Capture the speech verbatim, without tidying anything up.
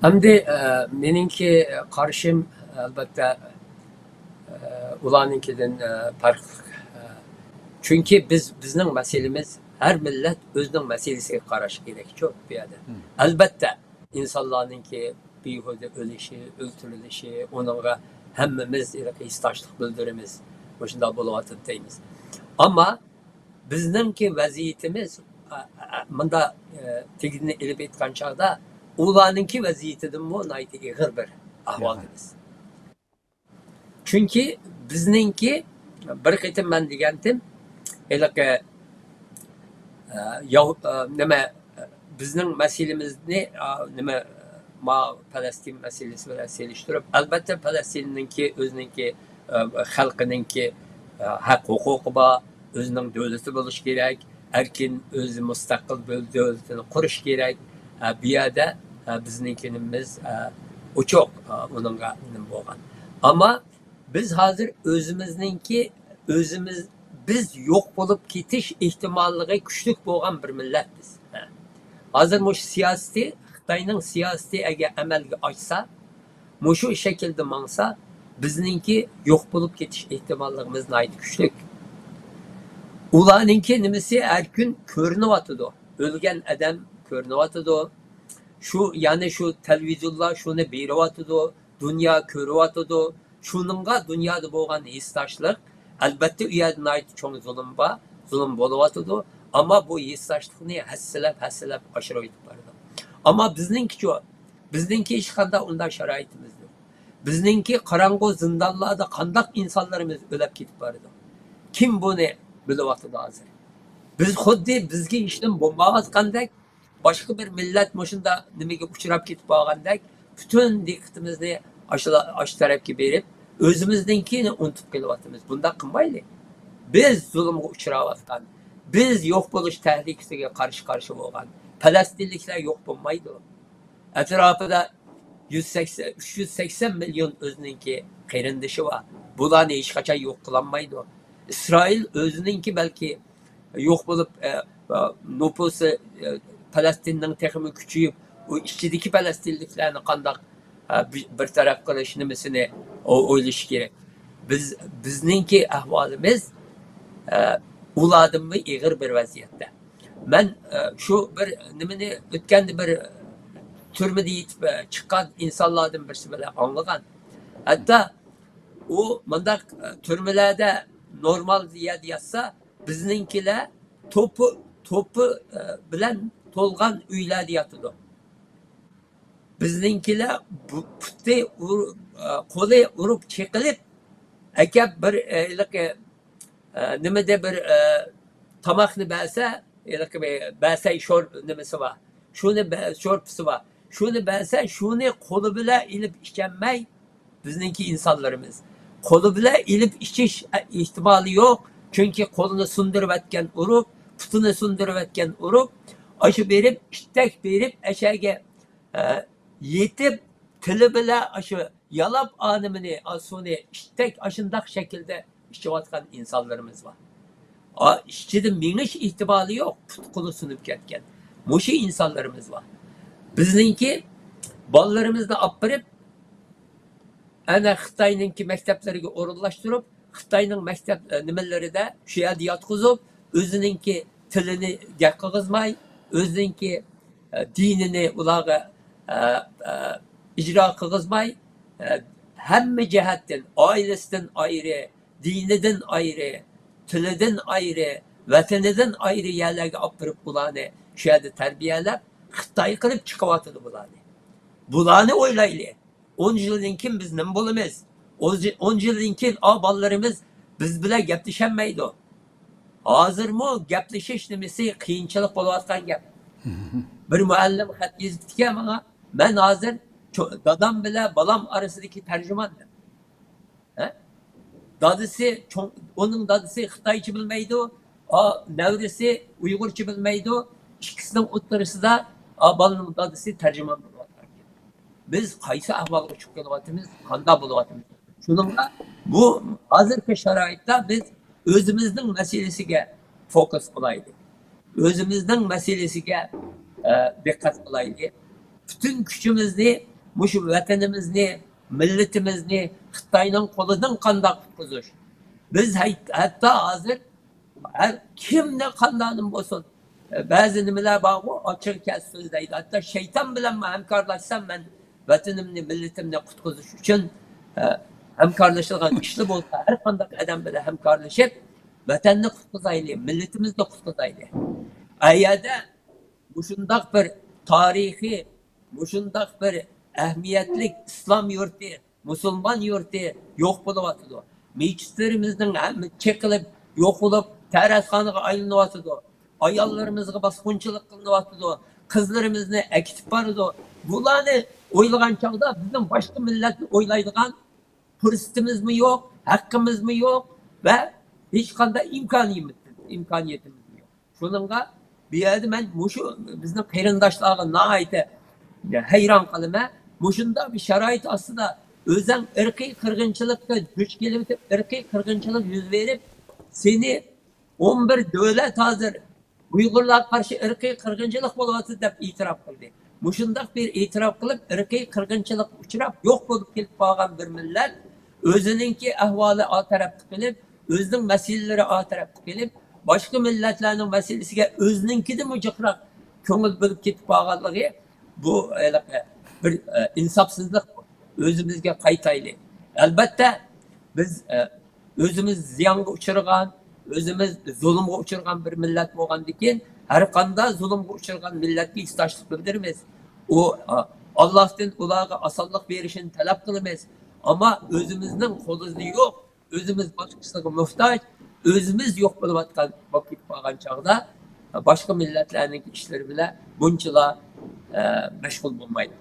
ئەمدى، ئە، مېنىڭكى قارىشىم، ئەلۋەتتە، ئە، ئۇلارنىڭكىدىن، ئە، پەرقلىق. ئە، چۈنكى بىز، بىزنىڭ مەسىلىمىز، ھەر مىللەت ئۆزىنىڭ مەسىلىسىگە قاراشى كېرەكچۇ بۇ يەردە. ئەلۋەتتە، ئىنسانلارنىڭكى بىھۇدە ئۆلۈشى، ئۆلتۈرۈلۈشى، ئۇنىڭغا ھەممىمىز ھېلىقى ھېسداشلىق بىلدۈرىمىز. مۇشۇنداق بولۇۋاتىدۇ دەيمىز. ئەمما بىزنىڭكى ۋەزىيىتىمىز، ئە، ئە، مۇنداق، ئە، تېگىدىن ئېلىپ ئېيتقان چاغدا، ئۇلارنىڭكى ۋەزىيىتىدىنمۇ ناھايىتى ئېغىر بىر ئەھۋالدىمىز. چۈنكى بىزنىڭكى، بىر قېتىم مەن دېگەنتىم، ھېلىقى، ئە، ياھۇ-، ئە، نېمە، بىزنىڭ مەسىلىمىزنى، ئا، نېمە، ما پەلەستىن مەسىلىسى بىلەن سېلىشتۇرۇپ، ئەلۋەتتە، پەلەستىننىڭكى ئۆزىنىڭكى، ئە، خەلقىنىڭكى، ئە، ھەق ھوقۇقى بار، ئۆزىنىڭ دۆلىتى بولۇشى كېرەك، ئەركىن ئۆزى مۇستەقىل بۆل-، دۆلىتىنى قۇرۇشى كېرەك. ئە، بۇ يەردە، ئە، بىزنىڭكىنىمىز، ئە، ئوچۇق، ئە، ئۇنىڭغا نېمە بولغان. ئەمما بىز ھازىر ئۆزىمىزنىڭكى، ئۆزىمىز، بىز يوق بولۇپ كېتىش ئېھتىماللىقى كۈچلۈك بولغان بىر مىللەت بىز. ھە. ھازىر مۇشۇ سىياسىتى، خىتاينىڭ سىياسىتى ئەگەر ئەمەلگە ئاشسا، مۇشۇ شەكىلدە ماڭسا، بىزنىڭكى يوق بولۇپ كېتىش ئېھتىماللىقىمىز ناھايىتى كۈچلۈك. ئۇلارنىڭكى نېمىسى ھەر كۈن كۆرۈنۈۋاتىدۇ. ئۆلگەن ئادەم كۆرۈنۈۋاتىدۇ. شۇ، يەنى شۇ تېلېۋىزورلار شۇنى بېرىۋاتىدۇ. دۇنيا كۆرۈۋاتىدۇ. شۇنىڭغا دۇنيادا بولغان ھېسداشلىق، ئەلۋەتتە، ئۇ يەردە ناھايىتى چوڭ زۇلۇم بار، زۇلۇم بولۇۋاتىدۇ. ئەمما بۇ ھېسداشلىقنى ھەسسىلەپ، ھەسسىلەپ ئاشۇرۇۋېتىپ بارىدۇ. ئەمما بىزنىڭكىچۇ؟ بىزنىڭكى ھېچقانداق ئۇنداق شارائىتىمىز يوق. بىزنىڭكى قاراڭغۇ زىندانلاردا قانداق ئىنسانلىرىمىز ئۆلۈپ كېتىپ بارىدۇ. كىم بۇنى بىلىۋاتىدۇ ھازىر؟ بىز خۇددى بىزگە ھېچنېمە بولمايۋاتقاندەك، باشقا بىر مىللەت مۇشۇنداق نېمىگە ئۇچراپ كېتىپ قالغاندەك، پۈتۈن دىققىتىمىزنى ئاشۇلا-، ئاشۇ تەرەپكە بېرىپ، ئۆزىمىزنىڭكىنى ئۇنتۇپ قېلىۋاتىمىز. بۇنداق قىلمايلى. بىز زۇلۇمغا ئۇچراۋاتقان، بىز يوق بولۇش تەھلىكىسىگە قارشى-قارشى بولغان پەلەستىنلىكلەر يوق بولمايدۇ. ئەتراپىدا يۈز سەكسەن، ئۈچ يۈز سەكسەن مىليون ئۆزىنىڭكى قېرىندىشى بار. بۇلارنى ھېچقاچان يوق قىلالمايدۇ. ئىسرائىل ئۆزىنىڭكى بەلكى يوق بولۇپ، ئە، ئە، نوپۇسى، ئە، پەلەستىننىڭ تېخىمۇ كۈچىيىپ، ئۇ ئىچىدىكى پەلەستىنلىكلەرنى قانداق، ئە، بى-، بىر تەرەپ قىلىش نېمىسىنى ئو-، ئويلىشى كېرەك. بىز، بىزنىڭكى ئەھۋالىمىز، ئە، ئۇلاردىنمۇ ئېغىر بىر ۋەزىيەتتە. مەن، ئە، شۇ بىر نېمىنى ئۆتكەندە بىر تۈرمىدە يېتىپ، ئە، چىققان ئىنسانلاردىن بىرسى بىلەن ئاڭلىغان. ھەتتا ئۇ مۇنداق، ئە، تۈرمىلەردە نورمال يەردە ياتسا، بىزنىڭكىلەر توپا، توپا، ئە، بىلەن تولغان ئۆيلەردە ياتىدۇ. بىزنىڭكىلەر بۇ پۇتى ئۇر-، ئە، قولى ئۇرۇپ چېقىلىپ، ئەكەپ بىر، ئە، ھېلىقى، ئە، نېمىدە بىر، ئە، تاماقنى بەرسە، ھېلىقى بىر بەسەي شور نېمىسى بار. شۇنى بە-، شورپىسى بار. شۇنى بەرسە، شۇنى قولى بىلەن ئېلىپ ئىچەلمەي، بىزنىڭكى ئىنسانلىرىمىز قولى بىلەن ئېلىپ ئىچىش ئېھتىمالى يوق. چۈنكى قولىنى سۇندۇرۇۋەتكەن ئۇرۇپ، پۇتىنى سۇندۇرۇۋەتكەن ئۇرۇپ، ئاشۇ بېرىپ، ئىتتەك بېرىپ، ئەشەگە، ئە، يېتىپ، تىلى بىلەن ئاشۇ يالاپ ئانىمىنى، ئا، سۇنى ئىتتەك ئاشۇنداق شەكىلدە ئىچىۋاتقان ئىنسانلىرىمىز بار. ئا، ئىچىدە مېڭىش ئېھتىمالى يوق، پۇت قولى سۇنۇپ كەتكەن. مۇشۇ ئىنسانلىرىمىز بار. بىزنىڭكى بالىلىرىمىزنى ئاپىرىپ، ئەنە خىتاينىڭكى مەكتەپلىرىگە ئورۇنلاشتۇرۇپ، خىتاينىڭ مەكتەپ، ئە، نېمىلىرىدە شۇ يەردە ياتقۇزۇپ، ئۆزىنىڭكى تىلىنى گەپ قىلغۇزماي، ئۆزىنىڭكى، ئە، دىنىنى ئۇلارغا، ئە، ئە، ئىجرا قىلغۇزماي، ئە، ھەممە جەھەتتىن، ئائىلىسىدىن ئايرى، دىنىدىن ئايرى، تىلىدىن ئايرى، ۋەتىنىدىن ئايرى يەرلەرگە ئاپىرىپ، ئۇلارنى شۇ يەردە تەربىيەلەپ، خىتاي قىلىپ چىقىۋاتىدۇ بۇلارنى. بۇلارنى ئويلايلى. ئون يىلدىن كېيىن بىز نېمە بولىمىز؟ ئون، ئون يىلدىن كېيىن، ئا، بالىلىرىمىز بىز بىلەن گەپلىشەلمەيدۇ. ھازىرمۇ گەپلىشىش نېمىسى قىيىنچىلىق بولۇۋاتقان گەپ. بىر مۇئەللىم خەت يېزىپتىكەن ماڭا، مەن ھازىر چو-، دادام بىلەن بالام ئارىسىدىكى تەرجىمان دەپ. ھە؟ دادىسى چوڭ، ئۇنىڭ دادىسى خىتايچە بىلمەيدۇ، ئا، نەۋرىسى ئۇيغۇرچە بىلمەيدۇ. ئىككىسىنىڭ ئوتتۇرىسىدا، ئا، بالىنىڭ دادىسى تەرجىمان بولۇۋاتىدۇ. بىز قايسى ئەھۋالغا چۈشۈپ قېلىۋاتىمىز، قانداق بولۇۋاتىمىز؟ شۇنىڭغا بۇ ھازىرقى شارائىتتا بىز ئۆزىمىزنىڭ مەسىلىسىگە فوكۇس قىلايلى. ئۆزىمىزنىڭ مەسىلىسىگە، ئە، دىققەت قىلايلى. پۈتۈن كۈچىمىزنى مۇشۇ ۋەتىنىمىزنى، مىللىتىمىزنى خىتاينىڭ قولىدىن قانداق قۇتقۇزۇش؟ بىز ھەي-، ھەتتا ھازىر ھەر كىمنى قانداقنىمۇ بولسۇن، بەزى نېمىلەر بارغۇ، ئاچچىقى كەلسە سۆزلەيدۇ. ھەتتا شەيتان بىلەنمۇ ھەمكارلاشسام، مەن ۋەتىنىمنى، مىللىتىمنى قۇتقۇزۇش ئۈچۈن، ئە، ھەمكارلىشىدىغان ئىشلار بولسا، ھەر قانداق ئادەم بىلەن ھەمكارلىشىپ، ۋەتەننى قۇتقۇزايلى، مىللىتىمىزنى قۇتقۇزايلى. ئەگەردە مۇشۇنداق بىر تارىخىي، مۇشۇنداق بىر ئەھمىيەتلىك ئىسلام يۇرتى، مۇسۇلمان يۇرتى يوق بولۇۋاتىدۇ. مەسچىتلىرىمىزنىڭ ھەممە چېقىلىپ، يوق بولۇپ، تەرەتخانىغا ئايلىنىۋاتىدۇ. ئاياللىرىمىزغا باسقۇنچىلىق قىلىنىۋاتىدۇ. قىزلىرىمىزنى ئەكېتىپ بارىدۇ. بۇلارنى ئويلىغان چاغدا بىزنىڭ باشقا مىللەتنى ئويلايدىغان پۇرسىتىمىزمۇ يوق، ھەققىمىزمۇ يوق ۋە ھېچقانداق ئىمكانىيىتىمىز، ئىمكانىيىتىمىزمۇ يوق. شۇنىڭغا بۇ يەردە مەن مۇشۇ بىزنىڭ قېرىنداشلارغا ناھايىتى ھەيران قالىمەن. مۇشۇنداق بىر شارائىت ئاستىدا ئۆزەڭ ئىرقىي قىرغىنچىلىققا دۇچ كېلىۋېتىپ، ئىرقىي قىرغىنچىلىق يۈز بېرىپ، سېنى ئون بىر دۆلەت ھازىر ئۇيغۇرلارغا قارشى ئىرقىي قىرغىنچىلىق بولۇۋاتىدۇ دەپ ئېتىراپ قىلدى. مۇشۇنداق بىر ئېتىراپ قىلىپ، ئىرقىي قىرغىنچىلىققا ئۇچراپ، يوق بولۇپ كېتىپ قالغان بىر مىللەت ئۆزىنىڭكى ئەھۋالى ئا تەرەپتە قېلىپ، ئۆزىنىڭ مەسىلىلىرى ئا تەرەپتە قېلىپ، باشقا مىللەتلەرنىڭ مەسىلىسىگە ئۆزىنىڭكىدىنمۇ جىقراق كۆڭۈل بۆلۈپ كېتىپ قالغانلىقى، بۇ ھېلىقى بىر، ئە، ئىنساپسىزلىق. ئۆزىمىزگە قايتايلى. ئەلبەتتە، بىز، ئە، ئۆزىمىز زىيانغا ئۇچرىغان، ئۆزىمىز زۇلۇمغا ئۇچرىغان بىر مىللەت بولغاندىكىن، ھەر قانداق زۇلۇمغا ئۇچرىغان مىللەتكە ھېسداشلىق بىلدۈرىمىز. ئۇ، ئا، ئاللاھتىن ئۇلارغا ئاسانلىق بېرىشىنى تەلەپ قىلىمىز. ئەمما ئۆزىمىزنىڭ قولىدا يوق، ئۆزىمىز باشقىسىغا موھتاج، ئۆزىمىز يوق بولۇۋاتقان، بولۇپ كېتىپ قالغان چاغدا، باشقا مىللەتلەرنىڭ ئىشلىرى بىلەن بۇنچىلا، ئە، مەشغۇل بولمايدۇ.